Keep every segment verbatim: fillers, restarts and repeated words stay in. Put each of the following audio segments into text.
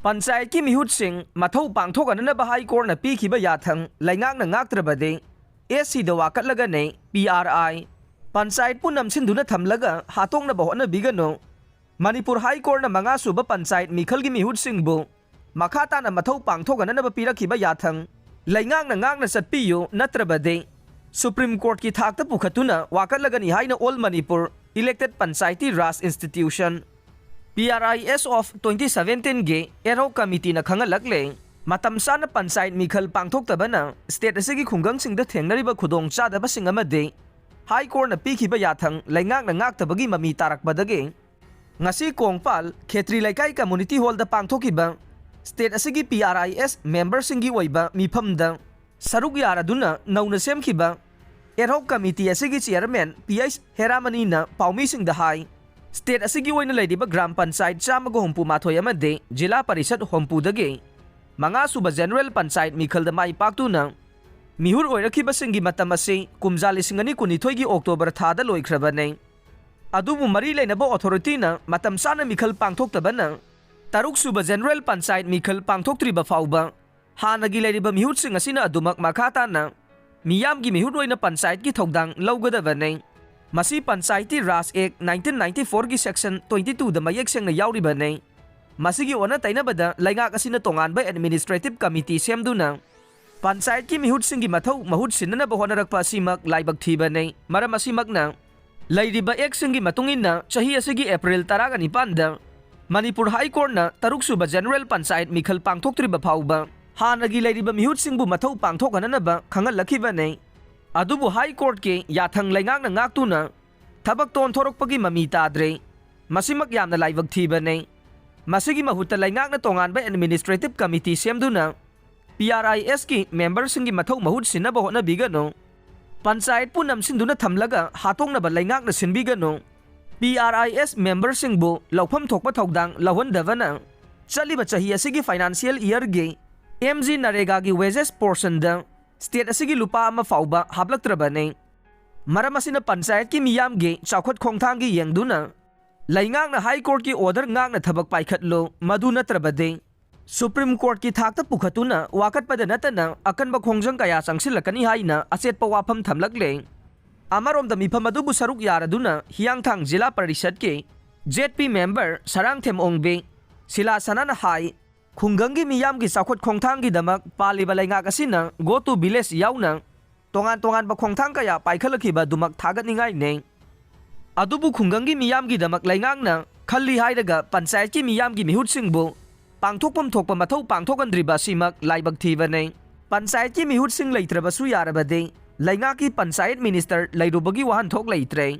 ꯄꯟꯆꯥꯌꯠꯀꯤ ꯃꯤꯍꯨꯠꯁꯤꯡ ꯃꯊꯧ ꯄꯥꯡꯊꯣꯛꯍꯟꯅꯅꯕ ꯍꯥꯏ ꯀꯣꯔꯠꯅ ꯄꯤꯈꯤꯕ ꯌꯥꯊꯪ ꯂꯩꯉꯥꯛꯅ ꯉꯥꯛꯇ꯭ꯔꯕꯗꯤ ꯑꯦꯁ ꯁꯤꯗ ꯋꯥꯀꯠꯂꯒꯅꯤ ꯄꯤ ꯑꯥꯔ ꯑꯥꯏ꯫ ꯄꯟꯆꯥꯌꯠꯄꯨ ꯅꯝꯁꯤꯟꯗꯨꯅ ꯊꯝꯂꯒ ꯍꯥꯠꯇꯣꯛꯅꯕ ꯍꯣꯠꯅꯕꯤꯒꯅꯨ꯫ ꯃꯅꯤꯄꯨꯔ ꯍꯥꯏ ꯀꯣꯔꯠꯅ ꯃꯉꯥ ꯁꯨꯕ ꯄꯟꯆꯥꯌꯠ ꯃꯤꯈꯜꯒꯤ ꯃꯤꯍꯨꯠꯁꯤꯡꯕꯨ ꯃꯈꯥ ꯇꯥꯅ ꯃꯊꯧ ꯄꯥꯡꯊꯣꯛꯍꯟꯅꯅꯕ ꯄꯤꯔꯛꯈꯤꯕ ꯌꯥꯊꯪ ꯂꯩꯉꯥꯛꯅ ꯉꯥꯛꯅ ꯆꯠꯄꯤꯌꯨ, ꯅꯠꯇ꯭ꯔꯕꯗꯤ ꯁꯨꯄ꯭ꯔꯤꯝ ꯀꯣꯔꯠꯀꯤ ꯊꯥꯛꯇ ꯄꯨꯈꯠꯇꯨꯅ ꯋꯥꯀꯠꯂꯒꯅꯤ ꯍꯥꯏꯅ All Manipur Elected Panchayati Raj Institution, P R I S of twenty seventeenꯒꯤ ad hoc committeeꯅ ꯈꯪꯍꯜꯂꯛꯂꯦ꯫ ꯃꯇꯝ ꯆꯥꯅ ꯄꯟꯆꯥꯌꯠ ꯃꯤꯈꯜ ꯄꯥꯡꯊꯣꯛꯇꯕꯅ state ꯑꯁꯤꯒꯤ ꯈꯨꯡꯒꯪꯁꯤꯡꯗ ꯊꯦꯡꯅꯔꯤꯕ ꯈꯨꯗꯣꯡꯆꯥꯗꯕꯁꯤꯡ ꯑꯃꯗꯤ ꯍꯥꯏ ꯀꯣꯔꯠꯅ ꯄꯤꯈꯤꯕ ꯌꯥꯊꯪ ꯂꯩꯉꯥꯛꯅ ꯉꯥꯛꯇꯕꯒꯤ ꯃꯃꯤ ꯇꯥꯔꯛꯄꯗꯒꯤ ꯉꯁꯤ ꯀꯣꯡꯄꯥꯜ ꯈꯦꯇ꯭ꯔꯤ ꯂꯩꯀꯥꯏ community hallꯗ ꯄꯥꯡꯊꯣꯛꯈꯤꯕ state ꯑꯁꯤꯒꯤ P R I S memberꯁꯤꯡꯒꯤ ꯑꯣꯏꯕ ꯃꯤꯐꯝꯗ ꯁꯔꯨꯛ ꯌꯥꯔꯗꯨꯅ ꯅꯧꯅ ꯁꯦꯝꯈꯤꯕ ad hoc committee ꯑꯁꯤꯒꯤ chairman P H ꯍꯦꯔꯥꯃꯅꯤꯅ ꯄꯥꯎꯃꯤꯁꯤꯡꯗ ꯍꯥꯏ, state ꯑꯁꯤꯒꯤ ꯑꯣꯏꯅ ꯂꯩꯔꯤꯕ ꯒ꯭ꯔꯥꯝ ꯄꯟꯆꯥꯌꯠ ꯆꯥꯝꯃꯒ ꯍꯨꯝꯐꯨ ꯃꯥꯊꯣꯏ ꯑꯃꯗꯤ ꯖꯤꯂꯥ ꯄꯔꯤꯁꯠ ꯍꯨꯝꯐꯨꯗꯒꯤ ꯃꯉꯥ ꯁꯨꯕ general ꯄꯟꯆꯥꯌꯠ ꯃꯤꯈꯜꯗ ꯃꯥꯏ ꯄꯥꯛꯇꯨꯅ ꯃꯤꯍꯨꯠ ꯑꯣꯏꯔꯛꯈꯤꯕꯁꯤꯡꯒꯤ ꯃꯇꯝ ꯑꯁꯤ ꯀꯨꯝꯖꯥ ꯂꯤꯁꯤꯡ ꯑꯅꯤ ꯀꯨꯟꯅꯤꯊꯣꯏꯒꯤ October ꯊꯥꯗ ꯂꯣꯏꯈ꯭ꯔꯕꯅꯤ꯫ ꯑꯗꯨꯕꯨ ꯃꯔꯤ ꯂꯩꯅꯕ authorityꯅ ꯃꯇꯝ ꯆꯥꯅ ꯃꯤꯈꯜ ꯄꯥꯡꯊꯣꯛꯇꯕꯅ ꯇꯔꯨꯛ ꯁꯨꯕ general ꯄꯟꯆꯥꯌꯠ ꯃꯤꯈꯜ ꯄꯥꯡꯊꯣꯛꯇ꯭ꯔꯤꯕ ꯐꯥꯎꯕ ꯍꯥꯟꯅꯒꯤ ꯂꯩꯔꯤꯕ ꯃꯤꯍꯨꯠꯁꯤꯡ ꯑꯁꯤꯅ ꯑꯗꯨꯃꯛ ꯃꯈꯥ ꯇꯥꯅ ꯃꯤꯌꯥꯝꯒꯤ ꯃꯤꯍꯨꯠ ꯑꯣꯏꯅ ꯄꯟꯆꯥꯌꯠꯀꯤ ꯊꯧꯗꯥꯡ ꯂꯧꯒꯗꯕꯅꯤ꯫ ꯃꯁꯤ Panchayati Raj Act nineteen ninety fourꯒꯤ section twenty twoꯗ ꯃꯌꯦꯛ ꯁꯦꯡꯅ ꯌꯥꯎꯔꯤꯕꯅꯤ꯫ ꯃꯁꯤꯒꯤ ꯑꯣꯟꯅ ꯇꯩꯅꯕꯗ ꯂꯩꯉꯥꯛ ꯑꯁꯤꯅ ꯇꯣꯉꯥꯟꯕ administrative committee ꯁꯦꯝꯗꯨꯅ ꯄꯟꯆꯥꯌꯠꯀꯤ ꯃꯤꯍꯨꯠꯁꯤꯡꯒꯤ ꯃꯊꯧ ꯃꯍꯨꯠ ꯁꯤꯟꯅꯅꯕ ꯍꯣꯠꯅꯔꯛꯄ ꯑꯁꯤꯃꯛ ꯂꯥꯏꯕꯛ ꯊꯤꯕꯅꯤ꯫ ꯃꯔꯝ ꯑꯁꯤꯃꯛꯅ ꯂꯩꯔꯤꯕ actꯁꯤꯡꯒꯤ ꯃꯇꯨꯡ ꯏꯟꯅ ꯆꯍꯤ ꯑꯁꯤꯒꯤ April ꯇꯔꯥꯒ ꯅꯤꯄꯥꯟꯗ ꯃꯅꯤꯄꯨꯔ ꯍꯥꯏ ꯀꯣꯔꯠꯅ ꯇꯔꯨꯛ ꯁꯨꯕ general ꯄꯟꯆꯥꯌꯠ ꯃꯤꯈꯜ ꯄꯥꯡꯊꯣꯛꯇ꯭ꯔꯤꯕ ꯐꯥꯎꯕ ꯍꯥꯟꯅꯒꯤ ꯂꯩꯔꯤꯕ ꯃꯤꯍꯨꯠꯁꯤꯡꯕꯨ ꯃꯊꯧ ꯄꯥꯡꯊꯣꯛꯍꯟꯅꯅꯕ ꯈꯪꯍꯜꯂꯛꯈꯤꯕꯅꯤ꯫ ꯑꯗꯨꯕꯨ ꯍꯥꯏ ꯀꯣꯔꯠꯀꯤ ꯌꯥꯊꯪ ꯂꯩꯉꯥꯛꯅ ꯉꯥꯛꯇꯨꯅ ꯊꯕꯛꯇ ꯑꯣꯟꯊꯣꯔꯛꯄꯒꯤ ꯃꯃꯤ ꯇꯥꯗ꯭ꯔꯦ꯫ ꯃꯁꯤꯃꯛ ꯌꯥꯝꯅ ꯂꯥꯏꯕꯛ ꯊꯤꯕꯅꯤ꯫ ꯃꯁꯤꯒꯤ ꯃꯍꯨꯠꯇ ꯂꯩꯉꯥꯛꯅ ꯇꯣꯉꯥꯟꯕ administrative committee ꯁꯦꯝꯗꯨꯅ P R I Sꯀꯤ memberꯁꯤꯡꯒꯤ ꯃꯊꯧ ꯃꯍꯨꯠ ꯁꯤꯟꯅꯕ ꯍꯣꯠꯅꯕꯤꯒꯅꯨ꯫ ꯄꯟꯆꯥꯌꯠꯄꯨ ꯅꯝꯁꯤꯟꯗꯨꯅ ꯊꯝꯂꯒ ꯍꯥꯠꯇꯣꯛꯅꯕ ꯂꯩꯉꯥꯛꯅ ꯁꯤꯟꯕꯤꯒꯅꯨ꯫ P R I S memberꯁꯤꯡꯕꯨ ꯂꯧꯐꯝ ꯊꯣꯛꯄ ꯊꯧꯗꯥꯡ ꯂꯧꯍꯟꯗꯕꯅ ꯆꯠꯂꯤꯕ ꯆꯍꯤ ꯑꯁꯤꯒꯤ financial yearꯒꯤ M G NREGAꯒꯤ wages portionꯗ state ꯑꯁꯤꯒꯤ ꯂꯨꯄꯥ ꯑꯃ ꯐꯥꯎꯕ ꯍꯥꯞꯂꯛꯇ꯭ꯔꯕꯅꯤ꯫ ꯃꯔꯝ ꯑꯁꯤꯅ ꯄꯟꯆꯥꯌꯠꯀꯤ ꯃꯤꯌꯥꯝꯒꯤ ꯆꯥꯎꯈꯠ ꯈꯣꯡꯊꯥꯡꯒꯤ ꯌꯦꯡꯗꯨꯅ ꯂꯩꯉꯥꯛꯅ ꯍꯥꯏ ꯀꯣꯔꯠꯀꯤ order ꯉꯥꯛꯅ ꯊꯕꯛ ꯄꯥꯏꯈꯠꯂꯨ, ꯃꯗꯨ ꯅꯠꯇ꯭ꯔꯕꯗꯤ ꯁꯨꯄ꯭ꯔꯤꯝ ꯀꯣꯔꯠꯀꯤ ꯊꯥꯛꯇ ꯄꯨꯈꯠꯇꯨꯅ ꯋꯥꯀꯠꯄꯗ ꯅꯠꯇꯅ ꯑꯀꯟꯕ ꯈꯣꯡꯖꯪ ꯀꯌꯥ ꯆꯪꯁꯤꯜꯂꯛꯀꯅꯤ ꯍꯥꯏꯅ ꯑꯆꯦꯠꯄ ꯋꯥꯐꯝ ꯊꯝꯂꯛꯂꯦ꯫ ꯑꯃꯔꯣꯝꯗ ꯃꯤꯐꯝ ꯑꯗꯨꯕꯨ ꯁꯔꯨꯛ ꯌꯥꯔꯗꯨꯅ ꯍꯤꯌꯥꯡꯊꯥꯡ ꯖꯤꯂꯥ ꯄꯔꯤꯁꯠꯀꯤ ꯖꯦꯠ ꯄꯤ ꯃꯦꯝꯕꯔ ꯁꯔꯥꯡꯊꯦꯝ ꯑꯣꯡꯕꯤ ꯁꯤꯂꯥ ꯁꯅꯥꯅ ꯍꯥꯏ, ꯈꯨꯡꯒꯪꯒꯤ ꯃꯤꯌꯥꯝꯒꯤ ꯆꯥꯎꯈꯠ ꯈꯣꯡꯊꯥꯡꯒꯤꯗꯃꯛ ꯄꯥꯜꯂꯤꯕ ꯂꯩꯉꯥꯛ ꯑꯁꯤꯅ Go to Village ꯌꯥꯎꯅ ꯇꯣꯉꯥꯟ ꯇꯣꯉꯥꯟꯕ ꯈꯣꯡꯊꯥꯡ ꯀꯌꯥ ꯄꯥꯏꯈꯠꯂꯛꯈꯤꯕ ꯑꯗꯨꯃꯛ ꯊꯥꯒꯠꯅꯤꯡꯉꯥꯏꯅꯤ꯫ ꯑꯗꯨꯕꯨ ꯈꯨꯡꯒꯪꯒꯤ ꯃꯤꯌꯥꯝꯒꯤꯗꯃꯛ ꯂꯩꯉꯥꯛꯅ ꯈꯜꯂꯤ ꯍꯥꯏꯔꯒ ꯄꯟꯆꯥꯌꯠꯀꯤ ꯃꯤꯌꯥꯝꯒꯤ ꯃꯤꯍꯨꯠꯁꯤꯡꯕꯨ ꯄꯥꯡꯊꯣꯛꯐꯝ ꯊꯣꯛꯄ ꯃꯊꯧ ꯄꯥꯡꯊꯣꯛꯍꯟꯗ꯭ꯔꯤꯕ ꯑꯁꯤꯃꯛ ꯂꯥꯏꯕꯛ ꯊꯤꯕꯅꯤ꯫ ꯄꯟꯆꯥꯌꯠꯀꯤ ꯃꯤꯍꯨꯠꯁꯤꯡ ꯂꯩꯇ꯭ꯔꯕꯁꯨ ꯌꯥꯔꯕꯗꯤ ꯂꯩꯉꯥꯛꯀꯤ ꯄꯟꯆꯥꯌꯠ ꯃꯤꯅꯤꯁꯇꯔ ꯂꯩꯔꯨꯕꯒꯤ ꯋꯥꯍꯟꯊꯣꯛ ꯂꯩꯇ꯭ꯔꯦ꯫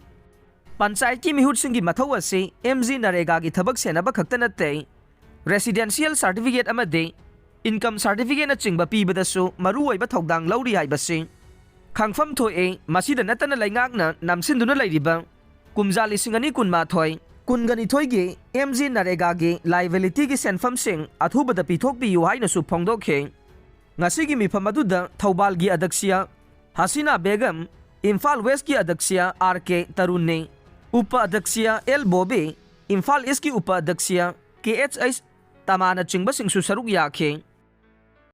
ꯄꯟꯆꯥꯌꯠꯀꯤ ꯃꯤꯍꯨꯠꯁꯤꯡꯒꯤ ꯃꯊꯧ ꯑꯁꯤ ꯑꯦꯝ ꯖꯤ ꯅꯔꯦꯒꯥꯒꯤ ꯊꯕꯛ ꯁꯦꯟꯅꯕ ꯈꯛꯇ ꯅꯠꯇꯦ, ꯔꯦꯁꯤꯗꯦꯟꯁꯤꯌꯦꯜ ꯁꯥꯔꯇꯤꯐꯤꯀꯦꯠ ꯑꯃꯗꯤ ꯏꯟꯀꯝ ꯁꯥꯔꯇꯤꯐꯤꯀꯦꯠꯅꯆꯤꯡꯕ ꯄꯤꯕꯗꯁꯨ ꯃꯔꯨꯑꯣꯏꯕ ꯊꯧꯗꯥꯡ ꯂꯧꯔꯤ ꯍꯥꯏꯕꯁꯤ ꯈꯪꯐꯝ ꯊꯣꯛꯏ꯫ ꯃꯁꯤꯗ ꯅꯠꯇꯅ ꯂꯩꯉꯥꯛꯅ ꯅꯝꯁꯤꯟꯗꯨꯅ ꯂꯩꯔꯤꯕ ꯀꯨꯝꯖꯥ ꯂꯤꯁꯤꯡ ꯑꯅꯤ ꯀꯨꯟꯃꯥꯊꯣꯏ ꯀꯨꯟꯒꯅꯤꯊꯣꯏꯒꯤ ꯑꯦꯝ ꯖꯤ ꯅꯔꯦꯒꯥꯒꯤ ꯂꯥꯏꯕꯤꯂꯤꯇꯤꯒꯤ ꯁꯦꯟꯐꯝꯁꯤꯡ ꯑꯊꯨꯕꯗ ꯄꯤꯊꯣꯛꯄꯤꯌꯨ ꯍꯥꯏꯅꯁꯨ ꯐꯣꯡꯗꯣꯛꯈꯤ꯫ ꯉꯁꯤꯒꯤ ꯃꯤꯐꯝ ꯑꯗꯨꯗ ꯊꯧꯕꯥꯜꯒꯤ ꯑꯗꯛꯁꯤꯌꯥ ꯍꯁꯤꯅꯥ ꯕꯦꯒꯝ, ꯏꯝꯐꯥꯜ ꯋꯦꯁꯀꯤ ꯑꯗꯛꯁꯤꯌꯥ ꯑꯥꯔ ꯀꯦ ꯇꯔꯨꯟꯅꯤ, ꯎꯄ ꯑꯗꯛꯁꯤꯌꯥ ꯑꯦꯜ ꯕꯣꯕꯤ, ꯏꯝꯐꯥꯜ ꯏꯁꯀꯤ ꯎꯄ ꯑꯗꯛꯁꯤꯌꯥ ꯀꯦ ꯑꯦꯆ ꯑꯩꯆ ꯇꯃꯥꯅꯆꯤꯡꯕꯁꯤꯡꯁꯨ ꯁꯔꯨꯛ ꯌꯥꯈꯤ꯫